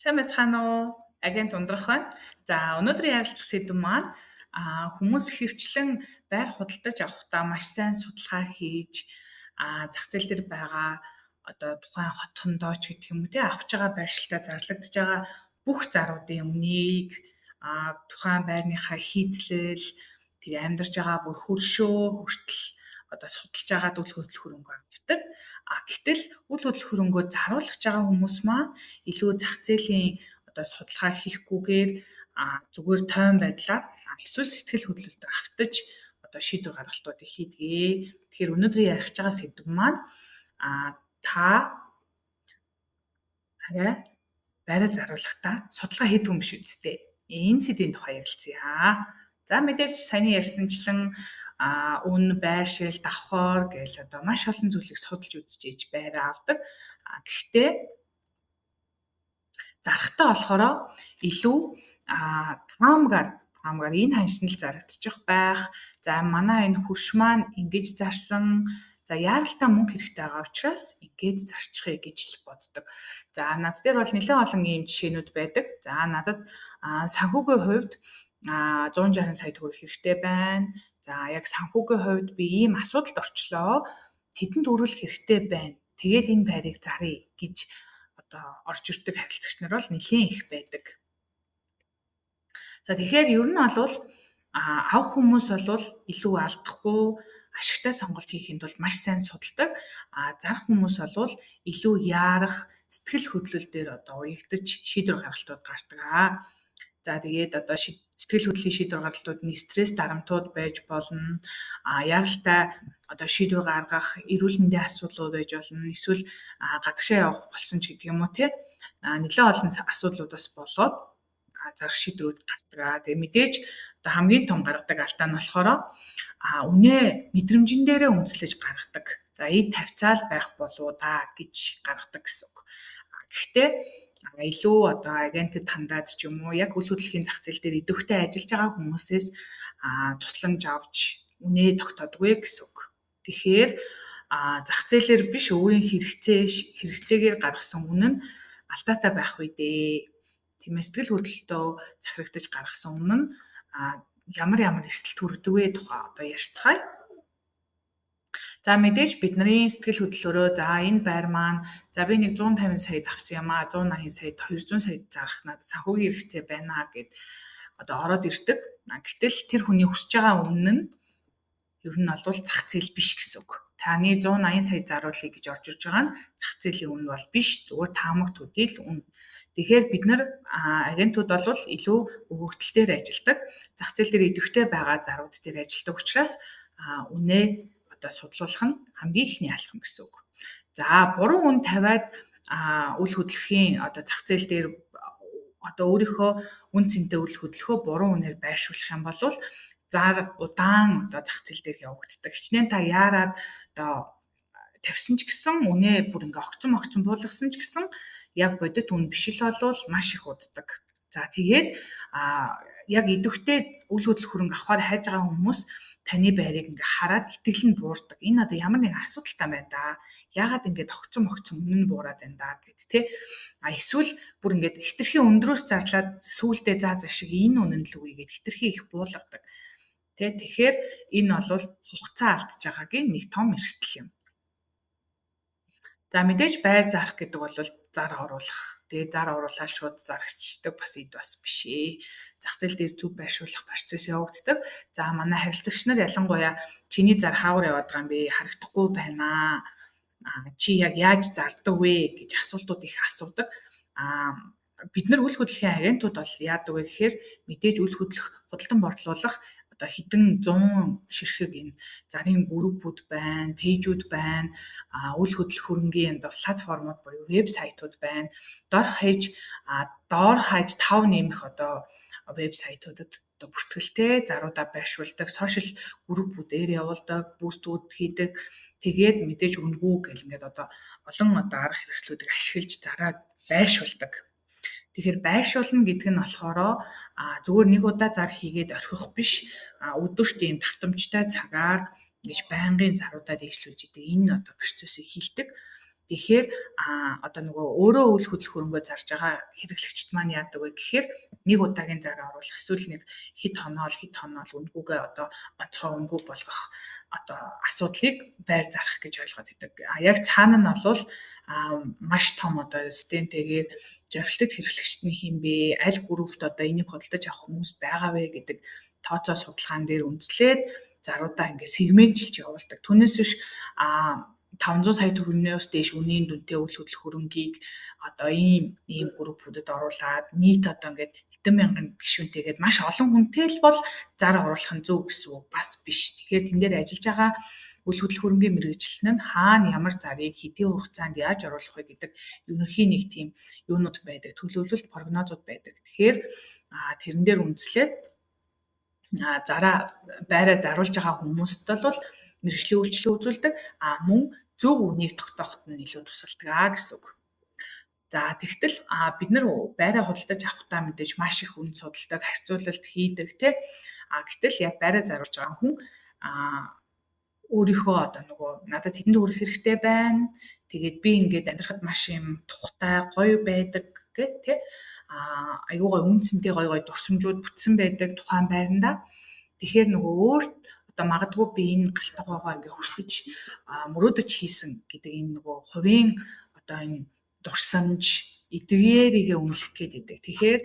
Сайн байцгаана уу? Агент Ундрах байна. За, өнөөдрийн ярилцах сэдэв маань хүмүүс ихэвчлэн байр худалдаж авахдаа маш сайн судалгаа хийж зах зээл дээр байгаа одоо тухайн хотхондоо ч гэх юм уу те авч байгаа байршилтаа зарлагдж байгаа бүх заруудын үнийг тухайн байрныхаа хийцлэл тэгээ амьдарч байгаа бүр хөршөө хүртэл одоо судалж байгаа үл хөдлөх хөрөнгө авдаг. Гэтэл үл хөдлөх хөрөнгөө заруулах байгаа хүмүүс маань илүү зах зээлийн одоо судалгаа хийхгүйгээр зүгээр тойм байдлаар эсвэл сэтгэл хөдлөлд автаж одоо шийдвэр гаргалтуудыг хийдэг. Тэгэхээр өнөөдрийн ярих байгаа сэдэв маань та арай байраа заруулахдаа судалгаа хийдэг юм биш үсттэй. Энэ сэдвийн тухай ярилцъя. За, мэдээж саяны ярьсанчлан үн, байршил, давхар гэл одоо маш олон зүйлийг судалж үзэж ээж байраа авдаг. Гэхдээ зарахтаа болохоор илүү таамгаар энэ ханшнал зарагдчих байх. За, манай энэ хөрш маань ингэж зарсан. За, яаралтай мөнгө хэрэгтэй байгаа учраас ингэж зарчихъя гэж л боддог. За, над дээр бол нэлээд олон ийм жишээнүүд байдаг. За, надад санхүүгийн хувьд 160 сая төгрөг хэрэгтэй байна. За, яг санхүүгийн хувьд би ийм асуудалд орчлоо. Тэдэнд өрүүлэх хэрэгтэй байна. Тэгээд энэ байрыг заръя гэж одоо орж ирдэг харилцагч нар бол нэлээд их байдаг. За, тэгэхээр ер нь бол авах хүмүүс бол илүү алдахгүй ашигтай сонголт хийхэд бол маш сайн судалдаг. Зарах хүмүүс бол илүү яарах, сэтгэл хөдлөл дээр одоо уягдаж шийдвэр гаргалтууд гардаг. За, тэгээд одоо сэтгэл хөдлөлийн шийдвэр гаргалтууд нь стресс дарамтууд байж болно. Яаралтай одоо шийдвэр гаргах, эрүүл мэндийн асуудлууд байж болно. Эсвэл гадагшаа явах болсон ч гэдэг юм уу те. Нэлээд олон асуудлуудаас болоод зарах шийдвэрүүд гардаг. Тэгээ мэдээж одоо хамгийн том гаргадаг алдаа нь болохоор үнэ мэдрэмжин дээрээ үндэслэж гаргадаг. За, эд тавьцаал байх болуу да гэж гаргадаг гэсэн үг. Гэхдээ илүү одоо агентэд хандаад ч юм уу яг үл хөдлөхийн зах зээл дээр идэвхтэй ажиллаж байгаа хүмүүсээс тусламж авч үнэ тогтоодгүй гэсэн үг. Тэгэхээр зах зээлээр биш өөрийн хэрэгцээгээр гаргасан үнэ нь алдаатай байх үедээ. Тийм ээ, сэтгэл хөдлөлтөө захирагдаж гаргасан үнэ нь ямар эрсдэлд хүргэдэг вэ тухай одоо ярьцгаая. За, мэдээж бидний сэтгэл хөдлөлөөрөө за энэ байр маань за би нэг 150 саяд авсан юм аа 180 саяд 200 саяд зарах надад санхүүгийн хэрэгцээ байна гэд одоо ороод ирдэг. Гэтэл тэр хүний хүсэж байгаа үнэ нь ер нь бол зах зээл биш гэсэн үг. Таны 180 сая заруулъя гэж орж ирж байгаа нь зах зээлийн үнэ бол биш, зүгээр таамаг төдий л үнэ. Тэгэхээр бид нар агентууд бол илүү өгөгдөл дээр ажилладаг. Зах зээл дээр идэвхтэй байгаа зарууд дээр ажилладаг учраас үнэ одоо судлуулах нь хамгийн ихний алхам гэсэн үг. За, буруу үн тавиад үл хөдлөхийн одоо зах зээл дээр одоо өөрийнхөө үн цэнтэй үл хөдлөхөө буруу үнээр байршуулах юм бол зар удаан одоо зах зээл дээр явагддаг. Хичнээн та яарад одоо тавьсан ч гэсэн үнэ бүр ингээ огцон буулгасан ч гэсэн яг бодит үн биш л болвол маш их уддаг. За, тэгээд яг идэвхтэй үл хөдлөх хөрөнгө авахар хайж байгаа хүмүүс таны байрыг ингээ хараад итгэл нь буурдаг. Энэ одоо ямар нэгэн асуудалтай байна да. Яагаад ингээд огцон үнэ нь буураад байна да гэд тэ. Эсвэл бүр ингээд хэтэрхий өндрөөс зарлаад сүүлдээ заа заа шиг энэ үнэ нь л үгүй гэд хэтэрхий их буулгадаг. Тэ, тэгэхээр энэ бол хугацаа алдж байгаагийн нэг том эрсдэл юм. За, мэдээж байр зарах гэдэг бол зар оруулах. Тэгээ зар оруулаад шууд зарагчдаг бас эд бас биш ээ. Зах зээл дээр зөв байршуулах процесс явагддаг. За, манай харилцагч нар ялангуяа чиний зар хаагур яваад байгаа юм бэ? Харагдахгүй байна. Чи яг яаж зардаг вэ гэж асуултууд их асуудаг. Бид нар үл хөдлөхийн агентууд бол яадаг вэ гэхээр мэдээж үл хөдлөх, худалдан борлуулах одоо хэдэн 100 ширхэг энэ зарын группүүд байна, пэйжүүд байна, үл хөдлөх хөрөнгийн одоо платформуд буюу вебсайтууд байна. Дор хаяж 5 нэмэх одоо вебсайтуудад одоо бүртгэлтэй заруудаа байршуулдаг, сошиал группүүдээр явуулдаг, бүүстүүд хийдэг. Тэгээд мэдээж үнэгүй гэл ингээд одоо олон одоо арга хэрэгслүүдийг ашиглаж зараа байршуулдаг. Тэгэхээр байршуулна гэдэг нь болохоор зүгээр нэг удаа зар хийгээд орхих биш, өдөрт ийм давтамжтай цагаар ингэж байнгын заруудаа дээшлүүлж идэг. Энэ одоо процессыг хийлдэг. Тэгэхээр одоо нөгөө өөрөө үйл хөдлөх хөрөнгөө зарж байгаа хэрэглэгчд маань яадаг вэ гэхээр нэг удаагийн зараа оруулах эсвэл нэг хэд хоноол үнгүүгээ одоо онцгой үнгүй болгох одоо асуудлыг байр зарах гэж ойлгоод байдаг. Яг цаана нь бол маш том одоо системтэйгээр зорилтод хэрэглэгчд нь хэн бэ? Аль группт одоо энийг худалдаж авах хүмүүс байгаа вэ гэдэг тооцоо судалгаан дээр үндэслээд заруудаа ингээд сегментчилж явуулдаг. Түүнээс биш 500 сая төгрөгнөөс дээш үнийн дүнтэй үйл хөдлөх хөрөнгийг одоо ийм ийм группүүдэд оруулаад нийт одоо ингээд хэдэн мянган гишүүнтэйгээд маш олон хүнтэй л бол зар оруулах нь зөв гэсэн үг бас биш. Тэгэхээр тэн дээр ажиллаж байгаа үйл хөдлөх хөрөнгийн мэргэжилтэн нь хаана ямар зарыг хэдийн хугацаанд яаж оруулах вэ гэдэг ерөнхий нэг тийм юунууд байдаг, төлөвлөлт прогнозууд байдаг. Тэгэхээр тэрэн дээр үндэслээд зараа байраа заруулж байгаа хүмүүст бол мэргэжлийн үйлчилгээ үзүүлдэг. Мөн зөв үнийг тогтооход нь илүү тусалдаг гэсэн үг. За тэгтэл бид нар байраа худалдаж авахдаа мэдээж маш их үн судалдаг, харьцуулалт хийдэг тий. Гэтэл яг байраа заруулж байгаа хүн өөрийнхөө одоо нөгөө надад хэдэн төгрөг хэрэгтэй байна. Тэгээд би ингээд амьдрахад маш юм тухтай, гоё байдаг гэх тий. Айгуу гоё үн цэнтэй гоё гоё дурсамжууд бүтсэн байдаг тухайн байранда. Тэгэхээр нөгөө өөр одоо магадгүй би энэ галтгоогоо ингээ хүсэж мөрөөдөж хийсэн гэдэг энэ нөгөө хувийн одоо энэ дурсамж эдгээрийгээ үнэлэх гээд байдаг. Тэгэхээр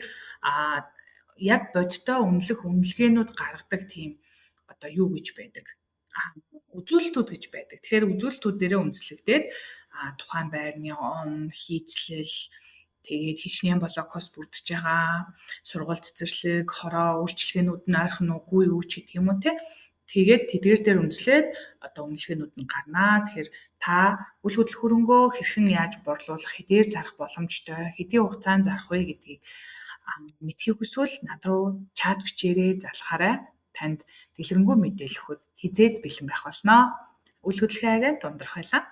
яг бодиттой үнэлэх үнэлгээнүүд гаргадаг тийм одоо юу гэж байдаг. Үзүүлэлтүүд гэж байдаг. Тэгэхээр үзүүлэлтүүд дээрээ үндэслэгдээд тухайн байрны он, хийцлэл, тэгээд хичнээн блокоос бүрдэж байгаа, сургууль цэцэрлэг, хороо, үйлчилгээнүүд нь ойрхон үгүй юу ч гэдэг юм уу те. Тэгээд тэдгээр дээр үндэслээд одоо үнэлгээнүүд нь гарнаа. Тэгэхээр та үйл хөдлөх хөрөнгөө хэрхэн яаж борлуулах, хэдээр зарах боломжтой, хэдийн хугацаанд зарах вэ гэдгийг мэдхийг хүсвэл над руу чат бичээрэй, залхаарай. Танд дэлгэрэнгүй мэдээлэл өгөхөд хизээд бэлэн байх болно. Үйл хөдлөхийн агент Ундрах байлаа.